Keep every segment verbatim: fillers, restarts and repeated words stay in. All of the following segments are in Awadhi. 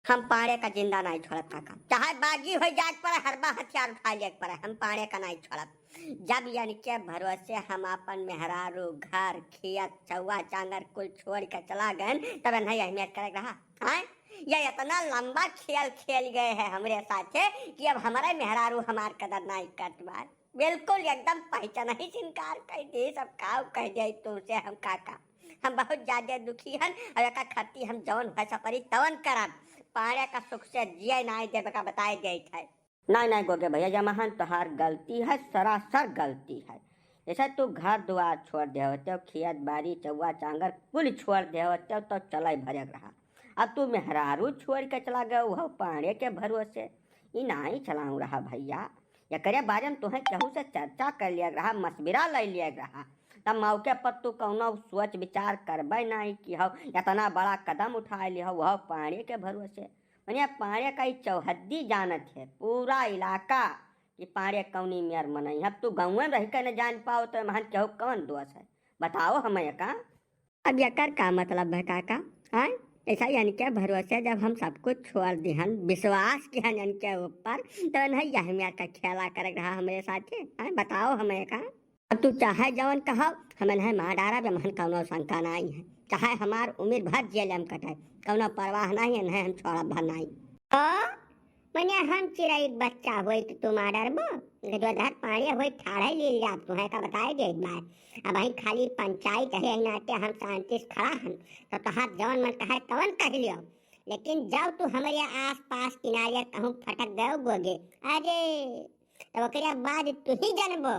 हम पाड़े का जिंदा नाहीं छोड़ब काका, चाहे बागी होइ जाए के पड़े, हरबा हथियार उठाए लेके पड़े, हम पाड़े का नाहीं छोड़ब। जब यनके भरोसे हम आपन मेहरारू, घर, खेत, चौवा, चांगर कुल छोड़ के चला गएन, तब इन्हें अहमियत करे के रहा, हैं? ये इतना लंबा खेल खेल गए हैं हमरे साथे कि अब हमारे मेहरारू हमार कदर नाहीं करत बा। बिल्कुल एकदम पहचान ही से इनकार कर दे, सब काव कह दे तुमसे हम काका। हम बहुत ज्यादा दुखी हन और एका खातिर हम जवन होइ सपरी तवन करब। पाड़े का सुख से जिए नाहीं देबे का बताए देत है। नाहीं, नाहीं गोगे भैया, ये महन तोहार गलती है, सरासर गलती है। जैसे तू घर दुआर छोड़ दे होते हो, खेत बाड़ी चौवा चांगर कुल छोड़ दे होते हो, तो चले भरे रहा। अब तू मेहरारू छोड़ के चला गए हो पाड़े के भरोसे, ई नाहीं चलाऊ रहा भैया। एकरे बारे में तुहें केहू से चर्चा कर लिया रहा, मशविरा ले लिया रहा, तब मौके पर तू कौनो सोच विचार करबे नाहीं कि हो इतना बड़ा कदम उठा लिया हो पाड़े के भरोसे। मने पाड़े का ई चौहद्दी जानत है पूरा इलाका कि पाड़े कौनी मेर मनई है। अब तू गाँवे में रह के न जान पाओ तो महन केहू कौन दोष है, बताओ हमें का। अब एकर का मतलब है काका? आय, ऐसा इनके भरोसे जब हम सब कुछ छोड़ दिहन, विश्वास किहन इनके ऊपर, तो इन्हें अहमियत का खेला करे रहा हमरे साथे। आय, बताओ हमें का। अब तू चाहे जवन कहो, हम इन्हें मार डारब, एमहन कौनो शंका नाहीं है। चाहे हमार उम्र भर जेल में कटे, कौनो परवाह नाहीं, इन्हें हम छोड़ब भर नाहीं। ओ, मने हम चिरई के बच्चा होई तो तू मार डारबो? गजोधर पाड़े होई ठाढ़े लील जात, तुहें का बताए देत बाय। अब ही खाली पंचायत है, यही नाते हम शांति से खड़ा हन, तो तोहार जवन मन कहे तवन कह लियो। लेकिन जब तू हमरे आस पास किनारे कहूँ फटक गयो गोगे, अरे, तो ओकरे बाद तू ही जनबो।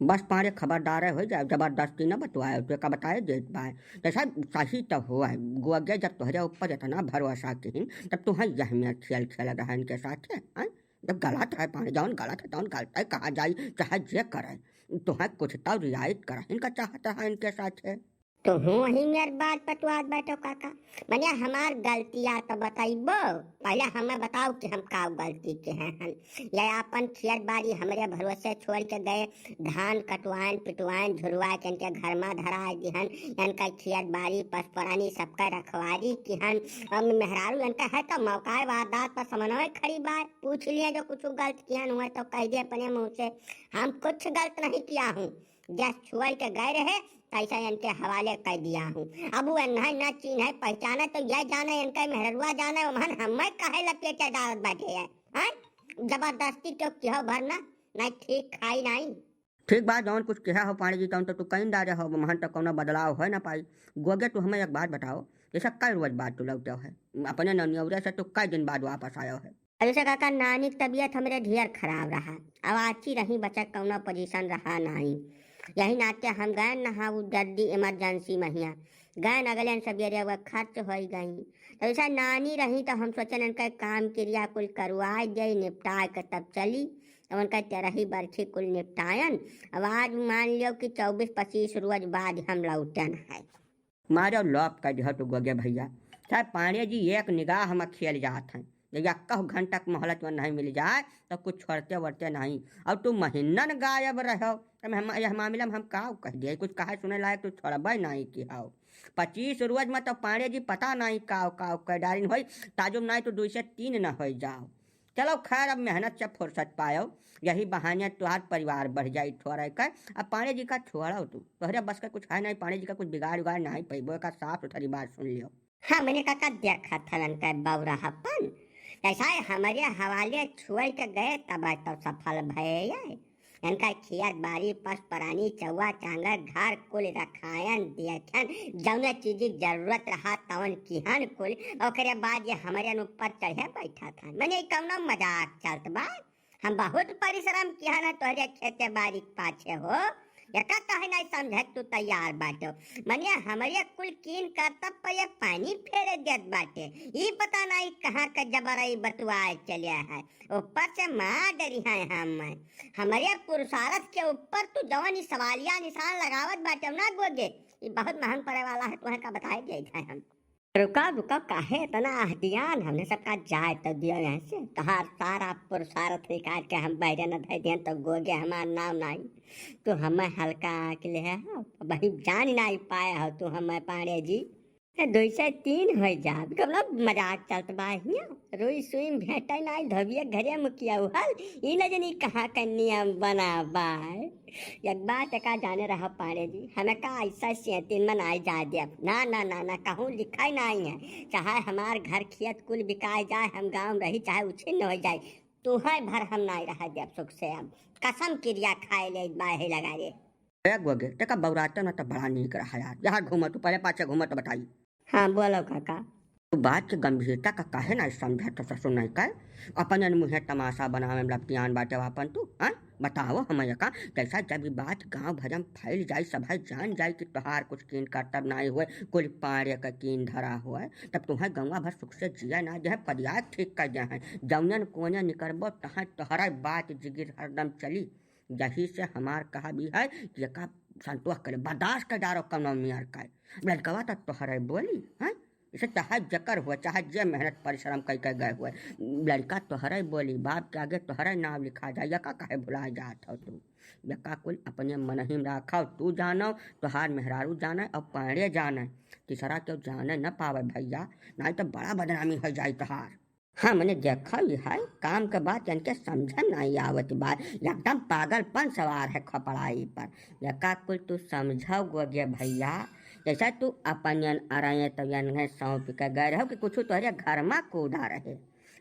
बस पाड़े खबरदार हो जाए, जबरदस्ती न बतवाए, तो का बताए देत बाय। जैसा सही तो हो है, गोगे जब तोहरे ऊपर इतना भरोसा किहिन, तब तुहें यह में खेल खेल रहा इनके साथ है, हैं? जब गलत है पाड़े, जौन गलत है, तौन गलत है कहा जाई, चाहे जे करे, तुहें कुछ तो रियायत करा इनका चाहत है इनके साथ है। तुहूँ वही मेर बात पटवात बैठो काका। मने हमार गलतिया तो बताइबो, पहले हमें बताओ कि हम का गलती के हैं हन। या अपन खेत बाड़ी हमरे भरोसे छोड़ के गए, धान कटवाइन पिटवाइन झुरवा के इनके घर में धरा दिहन, इनका खेत बाड़ी पशु प्राणी सबका रखवारी किहन। अब मेहरारू इनका है तो मौका वारदात पर समन्वय खड़ी बात पूछ लिए, जो कुछ गलत किहन हुए तो कह दे अपने मुँह से, हम कुछ गलत नहीं किया हूँ। जस छोड़ के गए रहे, तैसा इनके हवाले कर दिया हूँ। अब वो इन्हें न चीन्हे पहचाने, तो यह जाने इनके मेहररुआ जाने, ओमहन हमें कहे लपेटे डालत बैठे है, हैं? जबरदस्ती क्यों किहो भरना, नहीं ठीक खाई नहीं। ठीक बात, जौन कुछ कहा हो पाड़े जी, तौन तो तू कहीं डारे हो, महन तो कौनो बदलाव हो ना पाई। गोगे, तू हमें एक बात बताओ, जैसा कई रोज बाद तू लौटे है, अपने ननियौरे से तू कई दिन बाद वापस आयो है? अरे से काका, नानी की तबीयत हमरे ढेर खराब रहा, अब आची रही बचा कौनो पोजीशन रहा नाहीं। यही नाते हम गए नहा उ जल्दी इमरजेंसी महिया, गए अगले सवेरे वह खर्च हो गई। तो ऐसा नानी रही तो हम सोचन इनका काम क्रिया कुल करवा दे, निपटा के तब चली। तो उनका तेरही बरखी कुल निपटायन। अब आज मान लियो कि चौबीस पच्चीस रोज बाद हम लौटन है। मारो लॉप कर दिहो तू गोगे भैया। साहब पांडे जी एक निगाह में खेल जात हैं। जब यक्का घंटा के मोहलत में नहीं मिल जाए तो कुछ छोड़ते वरते नहीं। और तू महीनन गायब रहो। तब हम यह मामला में हम का कह दिए, कुछ कहा सुने लायक तू छोड़बे नहीं की हो। पच्चीस रोज में तो पांडे जी पता नहीं काव काव कर डारिन होई। ताजुब नहीं तो दो से तीन न हो जाओ। चलो खैर, अब मेहनत से फुर्सत पायो, यही बहाने तुहार परिवार बढ़ जाई थोड़ा कर। अब पांडे जी का छोड़ो तू, तोहरे बस का कुछ है नहीं, पांडे जी का कुछ बिगाड़ उगाड़ नहीं पैबो, का साफ सुथरी बात सुन लियो। हाँ, मैंने काका देखा था इनका बौराहपन, जैसा है हमारे हवाले छोड़ के गए तब तो सफल भये। इनका खेत बाड़ी पस प्राणी चौवा चांगर घर कुल रखायन दियथन, जौने चीज की जरूरत रहा तवन किहन कुल, ओकरे बाद ये हमरे ऊपर चढ़े बैठा था। मने कौनो मजाक चलत बा? हम बहुत परिश्रम किहन तोहरे खेते बाड़ी के पाछे हो, एका कहे नहीं समझे तू तैयार बाटो। मने हमरे कुल कीन करतब पर ये पानी फेरे देत बाटे, ई पता नहीं कहाँ का जबरई बतुआए चले है, ऊपर से मार डरी है हम। हमरे पुरुषार्थ के ऊपर तू जवन ई सवालिया निशान लगावत बाटे ना गोगे, ई बहुत महंग पड़े वाला है, तुहें का बताए देत है हम। रुका, रुका, काहे इतना अहदियान? हमने सबका जाए तो दियो यहाँ से। तोहार सारा पुरुषार्थ निकाल के हम बैरे न धर दियन तो गोगे हमार नाम नाई। तू हमें हल्का आँख ले है, वही जान नाई पाए हो तू हमें पांडे जी। ए, दुई से तीन होइ जाब। कबला मजाक चलत बा हियाँ। रुई सुई में भेंटै नाई, धोबिया घरे मुखिया उहल। ई न जनी कहाँ के नियम बना बा। एक बात एका जाने रहो पांड़े जी, हमें का ऐसा सेतिन में नाई जाए देब। ना, ना, ना, ना, कहूँ लिखाई नाई है। चाहे हमार घर खेत कुल बिकाए जाए, हम गाँव में रही, चाहे उछिन्न होइ जाए, तुहै भर हम नाई रह देब सुख से। अब कसम किरिया खाए ले बाहे लगा रे। ए गोगे, तेका बौराते न त बड़ा नीक रहा यार। यहाँ घूमत, तू पहले पाछे घूमत बताई। हाँ, बोलो काका। तू बात के गंभीरता का काहे ना समझत हो ससुर नहीं कर? अपन अन मुँहे तमाशा बनावे में लपटियान बाटे आपन तू, हाँ? बताओ हम एका, जैसा जब ई बात गाँव भर में फैल जाई, सभै जान जाई कि तोहार कुछ कीन करतब नाई हुए, कुल पांड़े का कीन धरा हुए, तब तुहै गौवा भर सुख से जिया ना देहै, पदियात ठीक कर देहै। जौनन कोने निकरबो, तहाँ तोहरै बात जिगिर हरदम चली। यही से हमार कहब ई है कि एका संतोष करे, बर्दाश्त कर डारो कौनो मियर का। लड़कवा तो तोहरै बोली, हैं? इसे चाहे जकर हुए, चाहे जे मेहनत परिश्रम कई के गए हुए, लड़का तोहरै बोली, बाप के आगे तोहरै नाम लिखा जाए, एका काहे भुला जात हो तू? एका कुल अपने मन ही में राखो, तू जानो, तोहार मेहरारू जाने और पांड़े जाने, तीसरा केहू जाने न पावे भैया, नाई तो बड़ा बदनामी होइ जाई तोहार। हाँ, मने देखो ई है, काम के बात इनके समझ में नाई आवत बा, एकदम पागलपन सवार है खपड़ाई पर। एका कुल तू समझो गोगे भैया, जैसा तू अपन यन अरैं तो यन सौंप के गए रहो कि कुछ तोहरे घर में कूदा रहे।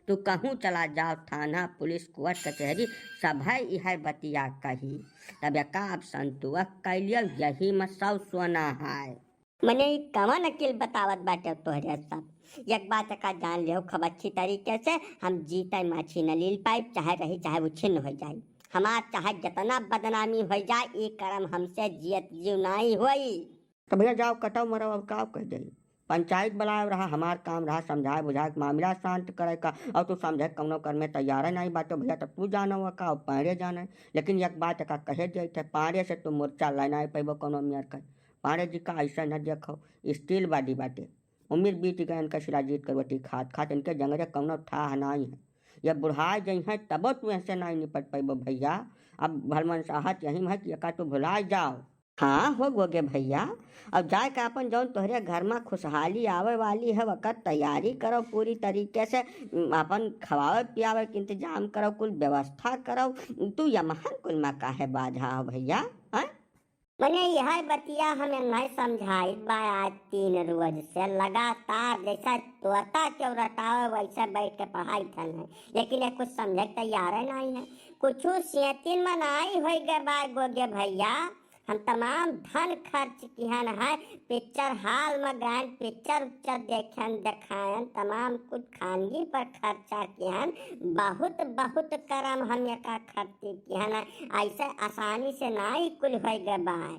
तू कहूँ चला जाओ, थाना, पुलिस, कोर्ट, कचहरी, सभै इहै बतिया कही। तब एका अब संतोष कर लियो, यही में सौ सोना है। मने ई कवन अकिल बतावत बाटे तोहरे सब? एक बात एका जान लियो खूब अच्छी तरीके से, हम जीते माछी न लील पाइब, चाहे रही चाहे उछिन्न होइ जाई। हमार चाहे जितना बदनामी होइ जाए, ई करम हमसे जियत जीव नाई होई। तो भैया जाओ कटाओ मराओ, अब का कह जाई? पंचायत बुलाए रहा, हमार काम रहा समझाए बुझाए के मामला शांत करे का, और तू समझे कौनो कर में तैयार है नहीं बाटे भैया, तब तू जानो का और पांड़े जाने। लेकिन एक बात एका कहे जाइत है, पांड़े से तू मोर्चा लड़ाई नहीं पैबो कौनो मियर कर। पांड़े जी का ऐसा न देखो, स्टील बॉडी बाटे, उम्र बीत गए इनका शिलाजीत के रोटी खात खात, इनके जंगरे कौनो थाह नाई है। ये बुढ़ाए जई हैं तबो तू ऐसे नाई निपट पैबो भैया। अब भलमनसाहत यही में है कि एका तू भुलाए जाओ। हाँ हो गोगे भैया, अब जाए के अपन जौन तोहरे घर में खुशहाली आवे वाली है, ओकर तैयारी करो पूरी तरीके से, उम, अपन खवावे पियावे के इंतजाम करो, कुल व्यवस्था करो। तू यमहन कुल में काहे बाझा हो भैया, हैं? मने यह बतिया हमें नहीं समझाई बा, आज तीन रोज से लगातार जैसा तोता के रटावे वैसे बैठ के पढ़ाई थन है, लेकिन ये कुछ समझे के तैयार है नहीं है। कुछ सेतिन में नाई होई गए बा गोगे भैया, हम तमाम धन खर्च किहन है, पिक्चर हॉल में गयन, पिक्चर उक्चर देखन देखायन, तमाम कुछ खानगी पर खर्चा किहन, बहुत बहुत करम हम एका खर्ची किहन है। ऐसे आसानी से नाई कुल होई गए बाय।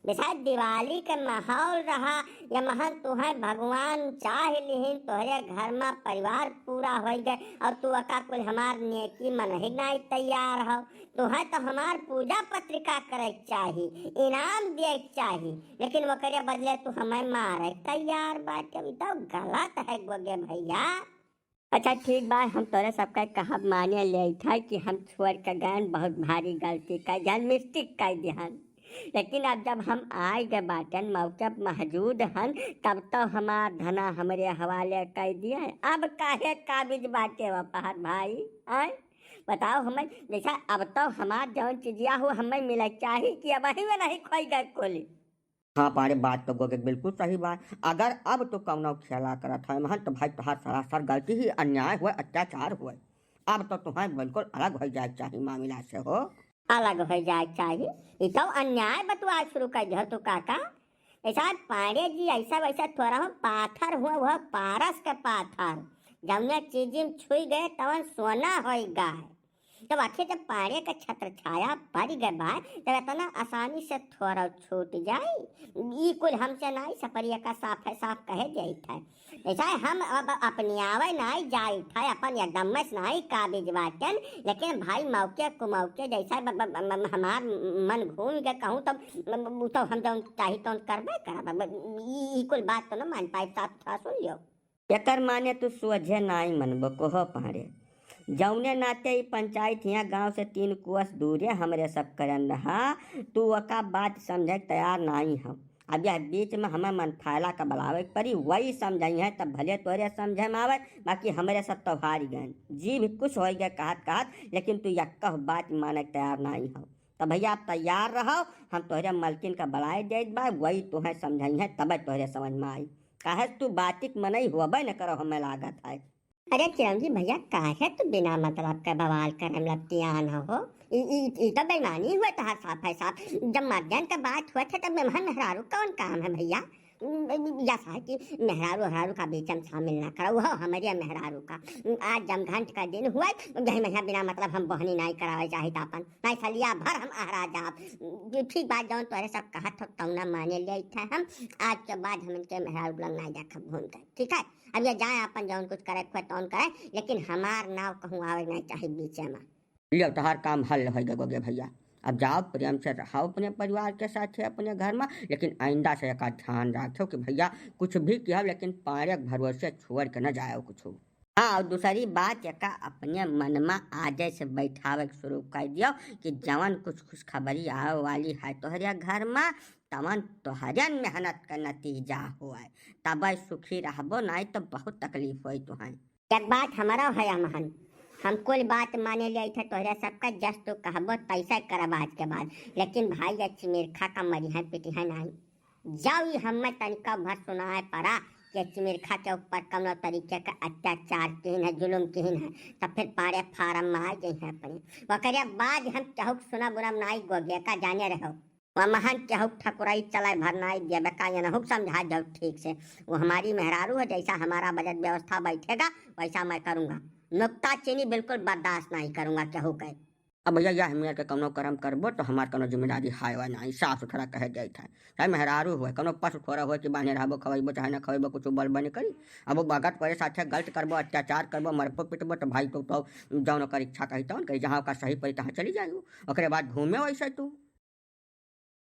बेचारे दिवाली के माहौल रहा, यमहन तुहै भगवान चाह लिहिन, तोहरे घर में परिवार पूरा होई गए और तू एका कुल हमार नेकी मनही नाई तैयार हो। तुहै तो हमार पूजा पत्रिका करे के चाही, इनाम दिए के चाही, लेकिन ओकरे बदले तू हमें मारे के तैयार बाटे। ई तो गलत है गोगे भैया। अच्छा ठीक बा, हम तोरे सबका कहब माने लेइत है कि हम छोड़ के गयन, बहुत भारी गलती कर दिहन, मिस्टेक कर दिहन, लेकिन अब जब हम आए गए बाटन, मौके पर मौजूद हन, तब तो हमार धना हमरे हवाले कर दिए। अब काहे काबिज बाटे वो पहाड़ भाई, आए बताओ हमें, जैसा अब तो हमार जौन चीजिया हो हमें मिले चाही कि अब वही में नहीं खोई गए कोली। हाँ पांड़े, बात तो गोगे बिल्कुल सही बात। अगर अब तो कौनो खेला करत है महन, तो भाई तोहार सरासर गलती ही अन्याय हुए, अत्याचार हुए। अब तो तुहैं बिल्कुल अलग होइ जाए के चाही मामला से हो। अलग होइ जाए के चाही? ई तो अन्याय बतुआ शुरू कर दियो तू काका। ऐसा पांड़े जी ऐसा वैसा थोड़ा हो पाथर हुआ, वह पारस के पाथर, जौने चीज में छुई गए तवन सोना होइ गए। जब आखिर जब पाड़े के छत्र छाया पड़ गए बा, तब इतना आसानी से थोड़ा छूट जाई? ई कुल हमसे नाई सपरिया का साफ है साफ कहे जाइत है। ऐसा है हम अब अपनियावे नाई जाइत है, अपन एकदम में नाई काबिज बाटन, लेकिन भाई मौके कुमौके जैसा ब-, ब-, ब-, हमार मन घूम गए कहूँ तब उ तो हम जौन चाही तौन करबे करब। अब ई, ई कुल बात तो न मान पाई, साफ था सुन लियो। एकर माने तू सोझे नाई मनबो कोहो पाड़े। जौने नाते ई पंचायत हियाँ गाँव से तीन कोस दूरे हमरे सब करन रहा, तू ओका बात समझे के तैयार नाई हो। अब यह बीच में हमें मनफायला का बुलावे के पड़ी, वही समझइहैं, तब भले तोहरे समझे में आवे, बाकी हमरे सब तोहारी गए। जी भी कुछ होइ गए कहत कहत, लेकिन तू यक्का बात माने के तैयार नाहीं हो। तब भैया, आप तैयार रहो, हम तोहरे मलकिन का बुलाए देत बा, वही तोहे समझइहैं, तबे तोहरे समझ में आई। काहे से तू बातिक मनई होबे न करो, हमें लागत है। अरे चिरंजी भैया, काहे तू बिना मतलब के बवाल करे में लपटियान हो? ई, ई, ई तो बेईमानी हुए तोहार साफ है साफ। जब मर्दन के बात हुए थे, तब मेहमान मेहरारू कौन काम है भैया? जैसा है कि मेहरारू हरारू का बीच में शामिल ना करो, वो हमारे मेहरारू का। आज जमघंट का दिन हुए, यही महीना बिना मतलब हम बहनी नाई करावे चाहित आपन, नाई सलिया भर हम अहरा जाब। ठीक बात, जौन तोहरे सब कहत हो, तौना माने लेइत है हम। आज के बाद हम इनके मेहरारू लंग नाई देखब घूम के, ठीक है? अब ये जाए आपन जौन कुछ करे के हुए तौन करे, लेकिन हमार नाव कहूँ आवे नाई चाही बीचे में। लियो, तोहार काम हल होइ गए गोगे भैया। अब जाओ, प्रेम से रहो अपने परिवार के साथ, अपने घर में, लेकिन आइंदा से एका ध्यान रखो कि भैया कुछ भी किहो, लेकिन पारे के भरोसे छोड़ के न जाओ कुछ। हाँ, और दूसरी बात, एका अपने मन में आजे से बैठावे के शुरू कर दियो कि जवन कुछ खुशखबरी आवे वाली है तोहरे घर में, तवन तोहरे मेहनत का नतीजा हुए, तब सुखी रहबो, नहीं तो बहुत तकलीफ होई तुहैं। एक बात हमरो है अमहन, हम कुल बात माने लेइत है तोहरे सबका, जस तू कहबो तैसे करब आज के बाद। लेकिन भाई, ये चिमिरखा का मरिहैं पिटिहैं नाई। जाओ, ई हमें तनिका भर सुनाए पड़ा कि चिमिरखा के ऊपर कौनो तरीके का अत्याचार किहिन है, जुलुम किहिन है, तब फिर पारे फारम में आ जइहैं अपने। ओकरे बाद हम केहू के सुनब उनब नाई, गोगे का जाने रहो। वह महन केहू ठकुराई चलाए भर नाई देबे का, एनहू के समझा जाओ ठीक से। वो हमारी मेहरारू है, जैसा हमारा बजट व्यवस्था बैठेगा वैसा मैं करूँगा। नुक्ताचीनी बिल्कुल बर्दाश्त नहीं करूँगा केहू के। अब भैया, यह मेर के कौनो करम करबो तो हमार कौनो जिम्मेदारी हाय वाय नहीं, साफ सुथरा कहे जाइत है। चाहे मेहरारू हुए, कौनो पशु थोड़ा हुए कि बान्हे रहबो, खवैबो चाहे न खवैबो, कुछ बोलबे नहीं करी। अब वो भगत तोरे साथे गलत करबो, अत्याचार करबो, मरबो पिटबो, तो भाई तो, तो जौन ओकर इच्छा कही तौन करी, जहाँ ओकर सही पड़ी तहाँ चली जाई। ओकरे बाद घूमे वैसे तू।